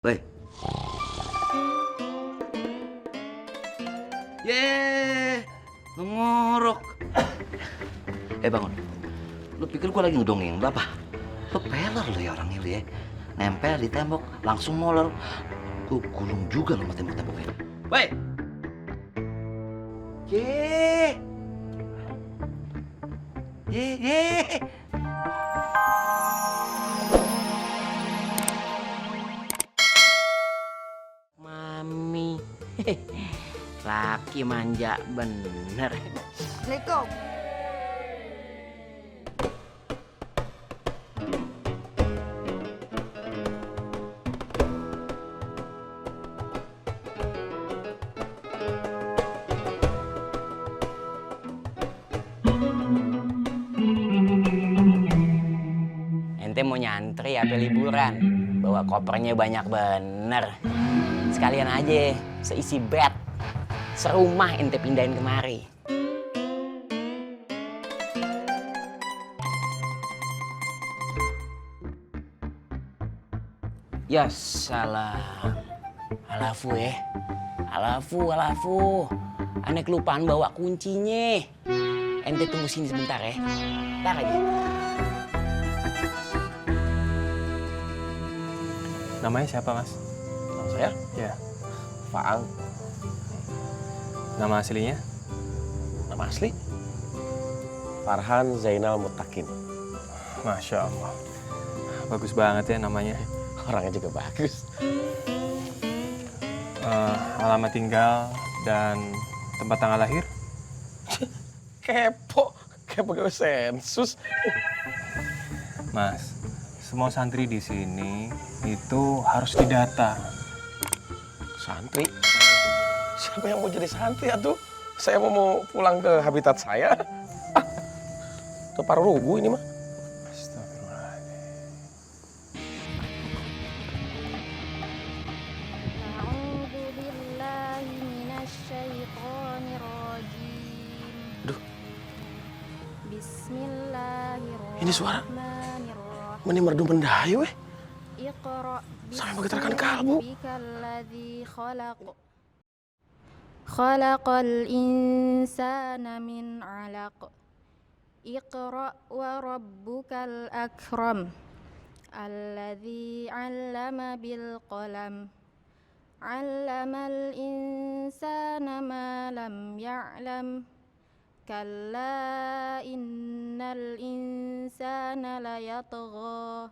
Woi. Yeay, ngorok. Bangun. Lu pikir gua lagi ngedongeng berapa? Lu peler lu ya orang ini ya. Nempel di tembok, langsung molor. Gua gulung juga lu sama tembok-temboknya. Woi. Ye. Ye. Mami, laki manja bener. Assalamualaikum. Ente mau nyantri apa liburan? Bawa kopernya banyak bener. Sekalian aja seisi bed. Serumah ente pindahin kemari. Ya salam. Alafu ya. Alafu. Aneh kelupaan bawa kuncinya. Ente tunggu sini sebentar ya. Ntar aja. Namanya siapa, Mas? Nama saya? Ya. Faang. Nama aslinya? Nama asli? Farhan Zainal Mutakin. Masya Allah. Bagus banget ya namanya. Orangnya juga bagus. Alamat tinggal dan tempat tanggal lahir? Kepo gue sensus. Mas, semua santri di sini itu harus didata. Santri? Siapa yang mau jadi santri atuh? Saya mau pulang ke habitat saya. Itu paruh rugu ini mah. Astagfirullahaladzim. A'udzu billahi minasyaitonir rajim. Aduh. Bismillahirrahmanirrahim. Ini suara Meni merdu mendayu weh. Iqra Sampai menggetarkan kalbu. bismikal khalaq. Khalaqal insana min 'alaq. Iqra wa rabbukal akram. Alladzi 'allama bil qalam. 'Allamal insana ma lam ya'lam. Kalla innal insana layatgha.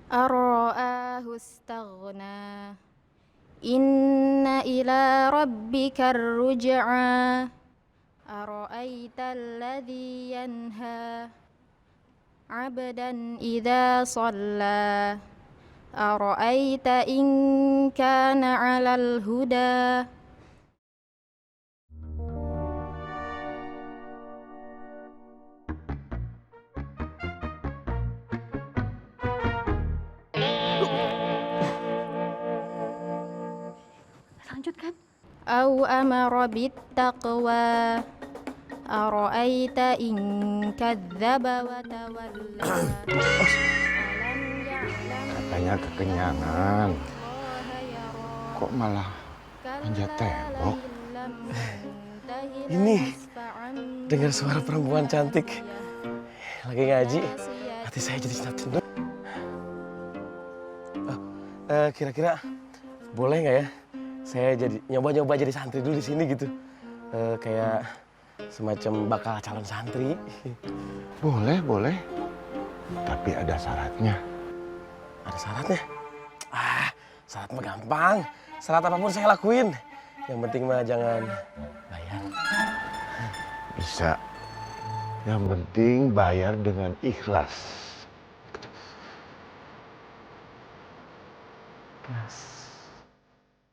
Ar-ra'ahu istaghna. Inna ila rabbika ar-ruj'a. Ara'aita alladhi yanha 'abdan idza shalla. Ara'aita in kana 'alal huda. Lanjutkan. Au amara bittaqwa. Ara'aita in kadzdzaba wa tawalla. Alam ya'lam Katanya kekenyangan. Allaha yara. Kok malah manjat tembok? Ini dengar suara perempuan cantik lagi ngaji. Hati saya jadi senang. Kira-kira boleh nggak ya? Saya jadi nyoba-nyoba jadi santri dulu di sini gitu. Kayak semacam bakal calon santri. Boleh. Tapi ada syaratnya. Ada syaratnya? Syarat mah gampang. Syarat apapun saya lakuin. Yang penting mah jangan bayar. Bisa. Yang penting bayar dengan ikhlas.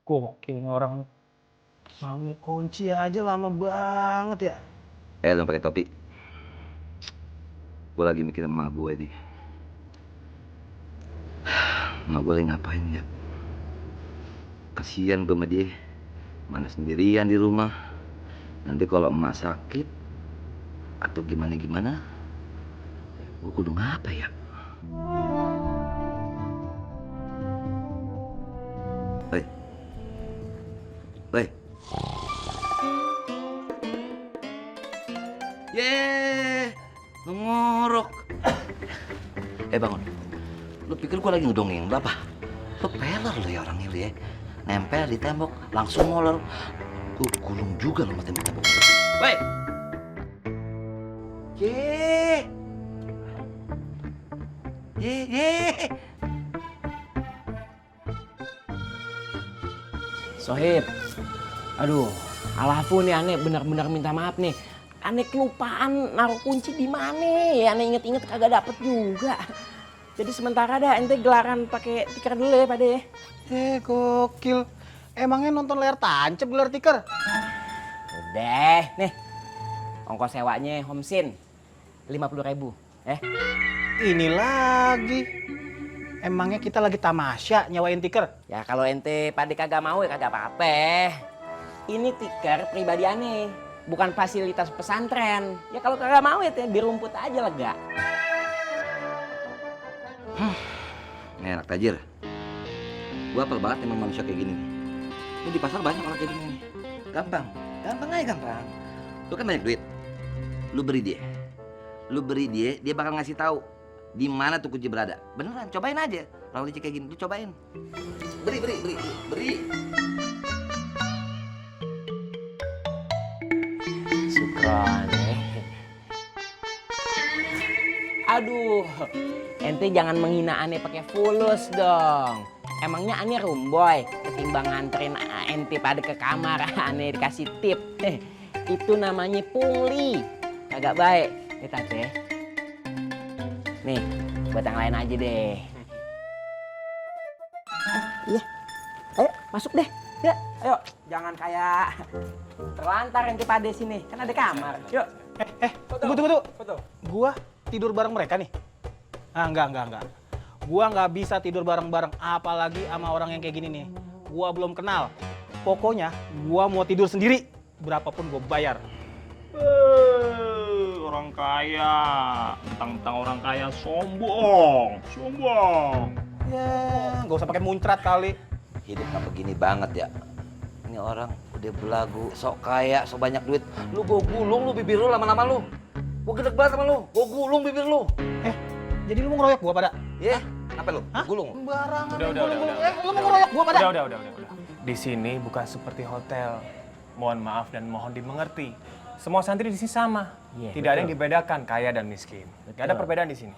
Gokil orang mau kunci aja lama banget ya. Lu pakai topi. Gue lagi mikir sama gue nih. Emak gue lagi ngapain ya? Kasian gue sama dia. Mana sendirian di rumah. Nanti kalau emak sakit atau gimana, gue kudu ngapa ya? Ye, ngorok. Bangun. Lu pikir gua lagi ngedongeng berapa? Lu peler lu ya orang ini ya. Nempel di tembok, langsung molor. Gua gulung juga lu sama tembok-tembok. Woi. Ye. Sohib, aduh, alafu nih aneh benar-benar minta maaf nih. Aneh kelupaan naruh kunci di mana? Aneh inget-inget kagak dapet juga. Jadi sementara dah ente gelaran pakai tikar dulu ya Pade. Gokil. Emangnya nonton layar tancap gelar tikar? Udah, nih. Ongkos sewanya Homsin 50.000. Ini lagi. Emangnya kita lagi tamasya nyawain tikar? Ya kalau ente Pade kagak mau ya kagak apa-apa. Ini tikar pribadi aneh, bukan fasilitas pesantren. Ya kalau kagak mau ya di rumput aja lega. Ini enak tajir. Gua apel banget emang manusia kayak gini nih. Ini di pasar banyak orang kayak gini nih. Gampang aja gampang. Lu kan banyak duit. Lu beri dia, dia bakal ngasih tahu di mana tuh kunci berada. Beneran, cobain aja. Orang licik kayak gini, lu cobain. Beri. Syukron. Aduh, ente jangan menghina aneh pakai fulus dong. Emangnya aneh rumboy ketimbang nganterin ente pada ke kamar aneh dikasih tip. Itu namanya pungli. Kagak baik. Kita teh. Nih, buat yang lain aja deh. Iya. Ayo, masuk deh. Ya, ayo. Jangan kayak terlantar ente pada sini. Kan ada kamar. Yuk. Tunggu. Foto. Gua tidur bareng mereka nih? Enggak. Gua nggak bisa tidur bareng-bareng, apalagi sama orang yang kayak gini nih. Gua belum kenal. Pokoknya gua mau tidur sendiri, berapapun gua bayar. Orang kaya, tentang orang kaya sombong. Ya, nggak usah pakai muncrat kali. Hidup gak begini banget ya. Ini orang udah belagu, sok kaya, sok banyak duit. Lu gua gulung lu bibir lu lama-lama lu. Gua gedeg banget sama lu. Gua gulung bibir lu. Jadi lu mau ngeroyok gua pada? Ye, apa lu? Hah? Gulung. Sembarangan. Udah. Lu mau ngeroyok gua pada? Udah. Di sini bukan seperti hotel. Mohon maaf dan mohon dimengerti. Semua santri di sini sama. Iya, Tidak ada yang betul. dibedakan kaya dan miskin. Gak ada Betul. perbedaan di sini.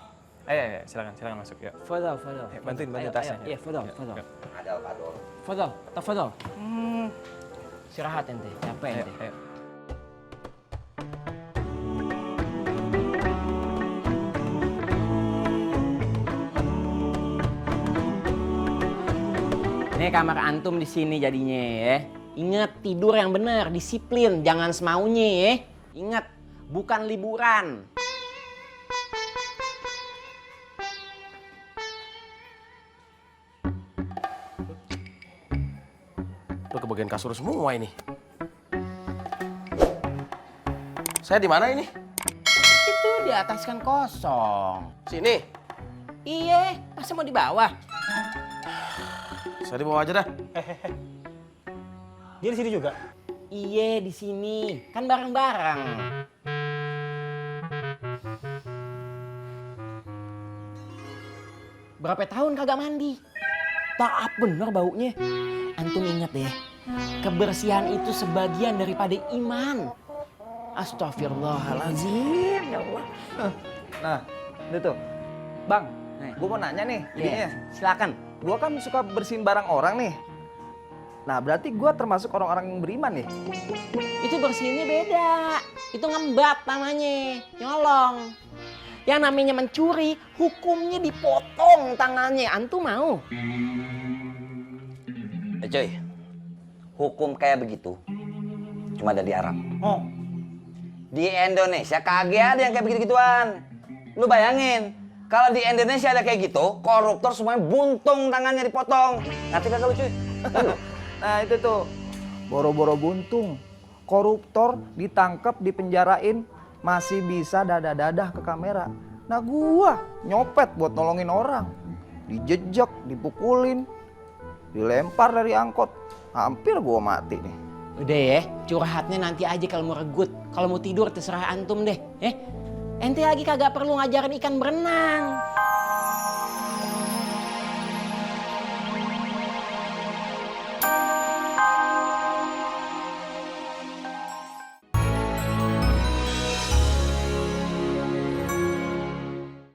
Silakan masuk ya. Foto. Bantuin Ayo, tasnya. Iya, foto. Adol. Foto, tafadhol. Istirahat ente, capek ente. Ayo. Ini kamar antum di sini jadinya ya. Ingat tidur yang benar, disiplin, jangan semaunya ya. Ingat, bukan liburan. Lu ke bagian kasur semua ini. Saya di mana ini? Itu di atas kan kosong. Sini. Iya, masa mau di bawah? Saya di bawah aja dah. Dia di sini juga. Iya, di sini. Kan bareng-bareng. Berapa tahun kagak mandi? Taat bener baunya. Antum ingat deh, kebersihan itu sebagian daripada iman. Astagfirullahaladzim, ya Allah. Nah, itu tuh. Bang, gue mau nanya nih. Iya, silakan. Gue kan suka bersihin barang orang nih. Nah, berarti gue termasuk orang-orang yang beriman nih. Itu bersihinnya beda. Itu ngembat namanya, nyolong. Yang namanya mencuri, hukumnya dipotong tangannya. Antum mau? Coy, hukum kayak begitu cuma ada di Arab. Oh, Di Indonesia kagak ada yang kayak begitu-gituan. Lu bayangin, kalau di Indonesia ada kayak gitu, koruptor semuanya buntung tangannya dipotong. Ngerti kagak lu cuy? Nah, itu tuh. Boro-boro buntung. Koruptor ditangkap, dipenjarain, masih bisa dadah-dadah ke kamera. Nah, gua nyopet buat nolongin orang. Dijejek, dipukulin, dilempar dari angkot. Hampir gua mati nih. Udah ya, curhatnya nanti aja kalau mau regut. Kalau mau tidur terserah antum deh. Ente lagi kagak perlu ngajarin ikan berenang.